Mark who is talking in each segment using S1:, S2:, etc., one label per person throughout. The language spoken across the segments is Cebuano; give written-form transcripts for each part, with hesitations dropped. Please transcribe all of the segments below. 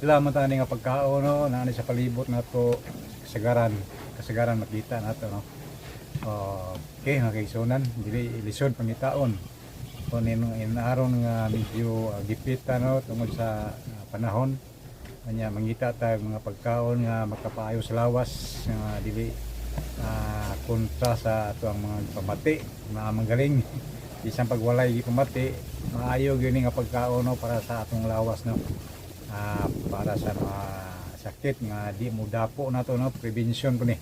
S1: Sila man tani nga pagkaon, no, naa ni sa palibot nato, kasagaran, kasagaran makita nato, no. Okay, mga kaigsuonan, dili lisod pangitaon. Kung in aron nga medyo gipita, no, tungod sa panahon. Kanya mangita ta mga pagkaon nga makapaayo sa lawas nga dili kontra sa ato ang mga pamati nga magaling. Bisan pag walay gipamati, maayo gyud ni nga pagkaon, no, para sa atong lawas, no. Para sa mga sakit nga di mo dapo nato, no, prevention po ni.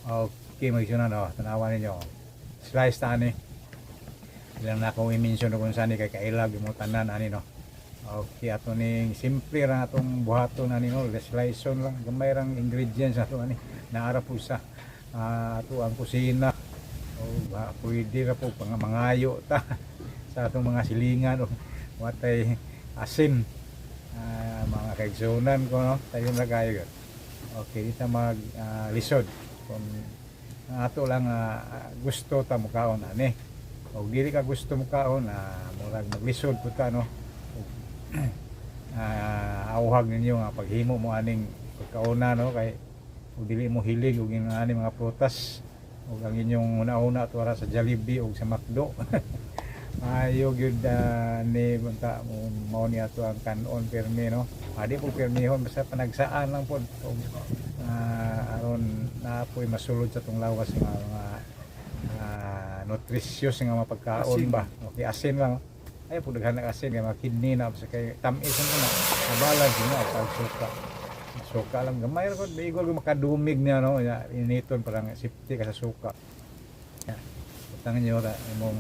S1: Okay, mga kaigsuonan, no, tanawan ninyo. Slice ta ani. Ilang na akong i-mention kung saan ni kay kailag mo tanan ani, no. Okay, ato ning simple ra atong buhaton ani, no, slice lang, gamay rang ingredients ato ani. Naara po sa ato ang kusina. O ba, pwede ra po pang mangayo ta sa atong mga silingan o watay asin. Mga kaigsuonan ko, no, tayo ra kayo. Okay, di ta mag lisod kung ang ato lang gusto ta mukaon ani. Og dili ka gusto mukaon, murag maglisod pud ta, no. Ug, awhag ninyo nga paghimo mo aning pagkauna, no, kay ug dili mo hilig og ani mga prutas ug ang inyong una-una tuara sa Jollibee ug sa McDo. Ayo gyud ni bunta mo mao ni ato ang kanon pirmi, no. Adi po pirmihon, basta panagsaan lang pod ug aron na po'y masulod sa atong lawas nga mga nutritious nga mga pagkaon.
S2: Asin.
S1: Ba, okay, asin lang ay po, daghan ng asin kay mga kidney na sa kay tamis ang una mabalance na pag suka, suka lang gamay ra ko, igol ko makadumig niya, no. Ya, initon parang safety ka sa suka. Ya, butang niyo ra imong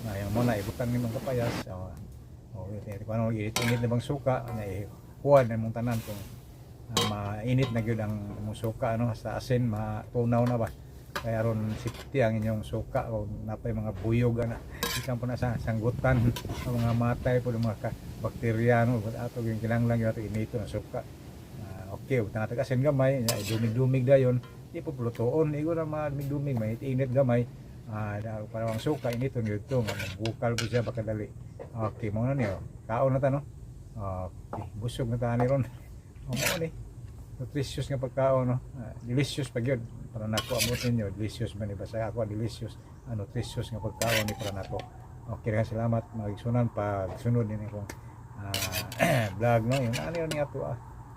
S1: ayaw mo na ibutang nimong kapayas. Oh, oh, kung ano init na bang suka na huwad na imong tanan kung mainit na gyud ang imong suka, no, sa asin matunaw na ba. Kaya aron safety ang inyong suka o napay mga buyog ana, ikan po na sa sanggutan ang mga matay po ng mga bakterya, no. But ato yung kinahanglan gyud ato inito na suka. Okay, ug nato asin gamay, nya dumig-dumig dayon, di po plutoon igo ra madumig-dumig, may init gamay. Para ang suka initon gyud to nga magbukal po siya bakadali. Okay, mo na niyo kaon na ta, no. Okay, busog na ta ni ron. O, mao ni nutritious nga pagkaon, no. Delicious pa gyud para nako. Amot ninyo, delicious man ni? Basta ako, delicious, nutritious nga pagkaon ni para nako. Okay ra, salamat mga igsuonan pag sunod nini akong vlog, no. Yung ano yun ato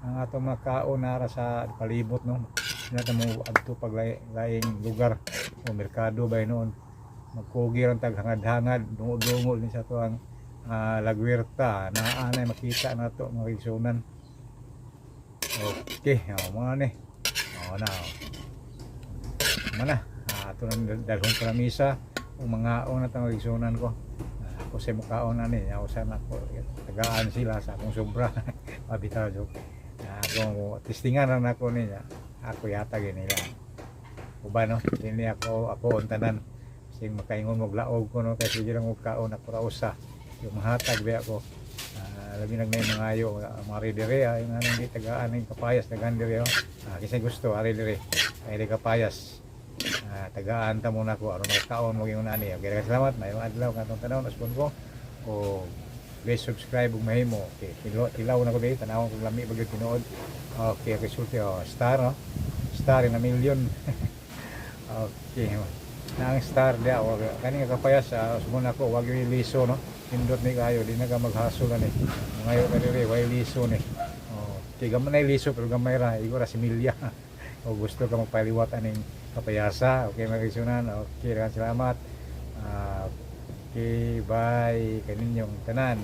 S1: ang atong mga kaon nara sa palibot, no. Nata mo adto pag laing lugar o merkado ba noon, magkugi ra tag hangad-hangad, dungo-dungo ni sa ato ang Lagwerta naa nay makita nato, mga igsuonan. Okay, oh, mga ni. Oh, na. Oh. Mana, ato nang dalhon sa misa o mga na tang igsuonan ko. Ako sa mukaon na ni, ako sa nako tagaan sila sa akong sobra. Mabitaw joke. Ako testingan ra nako niya. Ako yata nila. Uban, no, dili ako ako ang tanan. Sing makaingon og laog ko, no, kay sige lang og kaon ako ra usa. Yung mahatag ba ako. Labi nag may mga ayo, mga dire ah, yung anong di tagaan ng kapayas tagaan dire oh. Kasi gusto ari dire. Ay di kapayas. Tagaan ta muna ko aron magkaon mo yung nani. Okay, salamat. Mayong adlaw katong tanaw nasbon ko. O please subscribe ug mahimo. Okay, tilaw, tilaw na ko diri, tanawon kung lami ba gyud tinuod. Okay, sulti oh, star, no. Star in a million. Okay. Na ang star dia o kani nga kapayas sumuna ko wag yung liso, no. Pindot ni kayo, di na ka maghasol ani. Ngayo ka diri way liso ni. Oh, kay gamay na liso pero gamay ra, igo ra si Milya. O gusto ka magpaliwat aning kapayasa. Okay, mga kaigsuonan. Okay, salamat. Okay, bye kaninyong tanan.